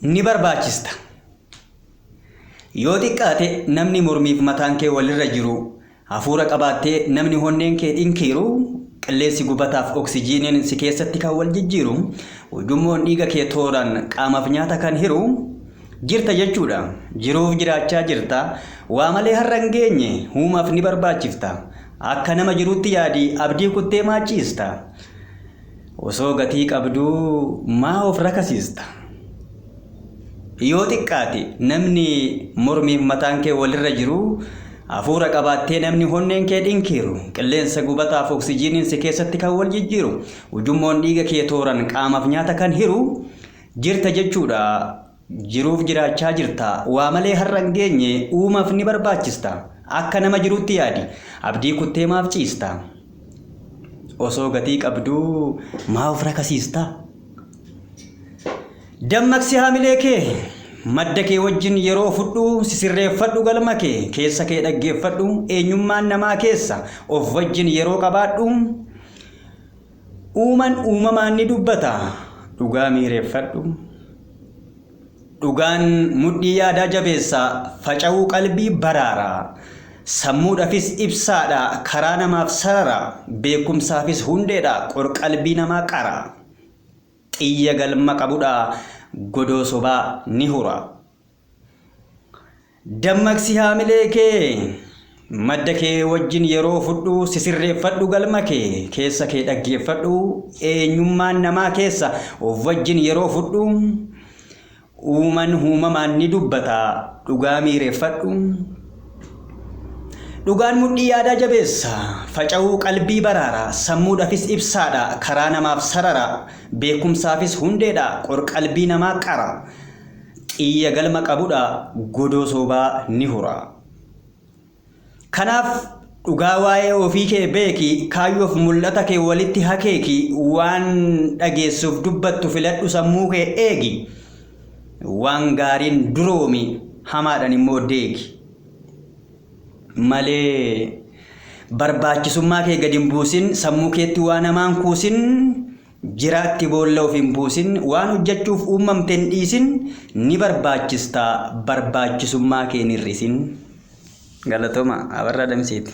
Ni barbaachista. Yoo xiqqaate namni mormiif mataan kee walirra jiru, hafuura qabaattee namni honneen kee dhinkiiru, qilleensi gubataaf oksijiiniin si keessatti kan wal jijjiiru, ujummoon dhiiga kee tooraan qaamaaf nyaata kan hiru, jirta jechuudha. Jiruuf jiraachaa jirta. Waa malee har'a hin geenye, uumaaf ni barbaachifta. Akka nama jiruutti yaadi, abdii kuttee maa ciista? Osoo gatii qabduu maa of rakasiista? Yoo xiqqaate namni mormiif mataan kee walirra jiru, hafuura qabaattee namni honneen kee dhinkiiru, qilleensa gubataaf oksijiiniin si keessatti kan wal jijjiiru, ujummoon dhiiga kee tooran qaamaaf nyaata kan hiru, jirta jechuudha. Jiruuf jiraachaa jirta. Waa malee har'a hin geenye, uumaaf ni barbaachista. Akka nama jiruutti yaadi. Abdii kuttee maaf ciista? Osoo gatii qabduu maa of rakasiista? Dammaqsi haamilee kee. Madda kee wajjin yeroo fudhu, sisirreeffadhu galma kee, keessa kee dhaggeeffadhu, eenyummaan namaa keessa, of wajjin yeroo qabaadhu. Uuman uumamaan ni dubbata, dhugaa miireeffadhu. Dhugaan mudhii yaadaa jabeessa, faca'uu qalbii baraara. Sammuudhafis ibsaadha, karaa namaaf sarara, beekumsaafis hundeedha, qorqalbii namaa qara. Xiyya galma qabudha, godoo sobaa ni hura. Dammaqsi haamilee kee. Madda kee wajjin yeroo fudhu, sisirreeffadhu galma kee, keessa kee dhaggeeffadhu, eenyummaan namaa keessa, of wajjin yeroo fudhu. Uuman uumamaan ni dubbata, dhugaa miireeffadhu. Dhugaan mudhii yaadaa jabeessa, faca'uu qalbii baraara, sammuudhafis ibsaadha, karaa namaaf sarara, beekumsaafis hundeedha, qorqalbii namaa qara. Xiyya galma qabudha, godoo soobaa ni hura. Kanaaf dhugaa waa'ee ofii kee beeki, kaayyoof mul'ata kee walitti hakeeki, waan dhageessuuf dubbattu filadhu sammuu kee eegi. Waan gaariin duroomi, hamaadhaan immoo deegi. Malee barbaachisummaa kee gadi hin buusin, sammuu keetti waan hamaan kuusin, Jiraatti boolla of hin buusin, waan hojjechuuf uumamte hin dhiisin, ni barbaachista, barbaachisummaa kee hin hir'isin. Galatooma, Abarraa Damseeti.